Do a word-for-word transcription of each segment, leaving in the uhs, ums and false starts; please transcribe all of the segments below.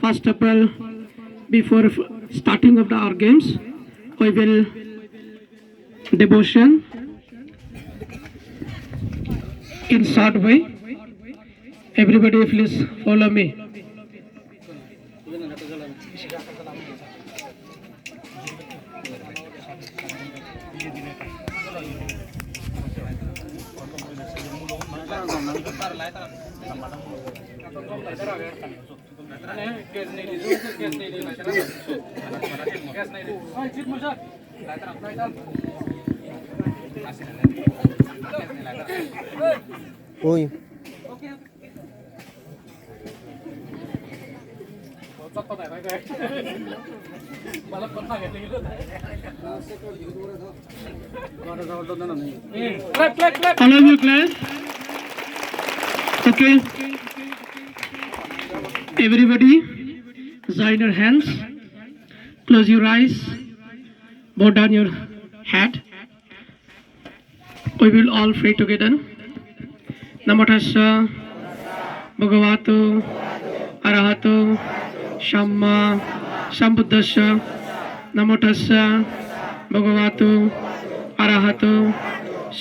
First of all, before f- starting of the our games, we will devotion in short way. Everybody, please follow me. Ui. All of you clap. Okay. Everybody, join your hands. Close your eyes. Bow down your head. We will all pray together. Namo tassa bhagavato arahato sammāsambuddhassa. Namo tassa bhagavato arahato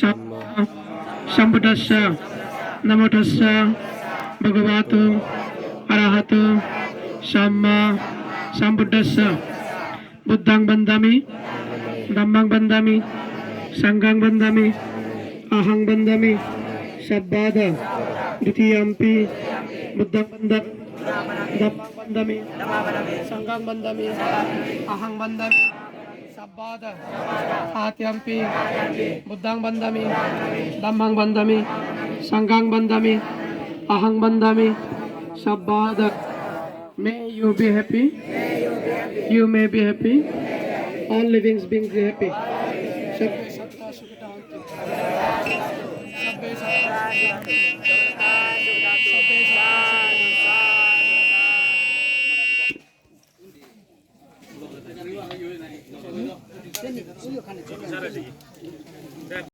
sammāsambuddhassa. Namo tassa bhagavato arahato sammāsambuddhassa. Buddhaṃ vandāmi, dhammaṃ vandāmi, saṅghaṃ vandāmi, ahaṃ vandāmi, sabbada. Dutiyampi buddhaṃ vandāmi, dhammaṃ vandāmi, saṅghaṃ vandāmi, ahaṃ vandāmi, sabbada. Tatiyampi buddhaṃ vandāmi, dhammaṃ vandāmi, saṅghaṃ vandāmi, ahaṃ vandāmi, sabbada. May you be happy. You may be happy. All living beings be happy. Sabbe sattā sukhitā hontu. Sabbe sattā sukhitā hontu. Sabbe sattā sukhitā hontu.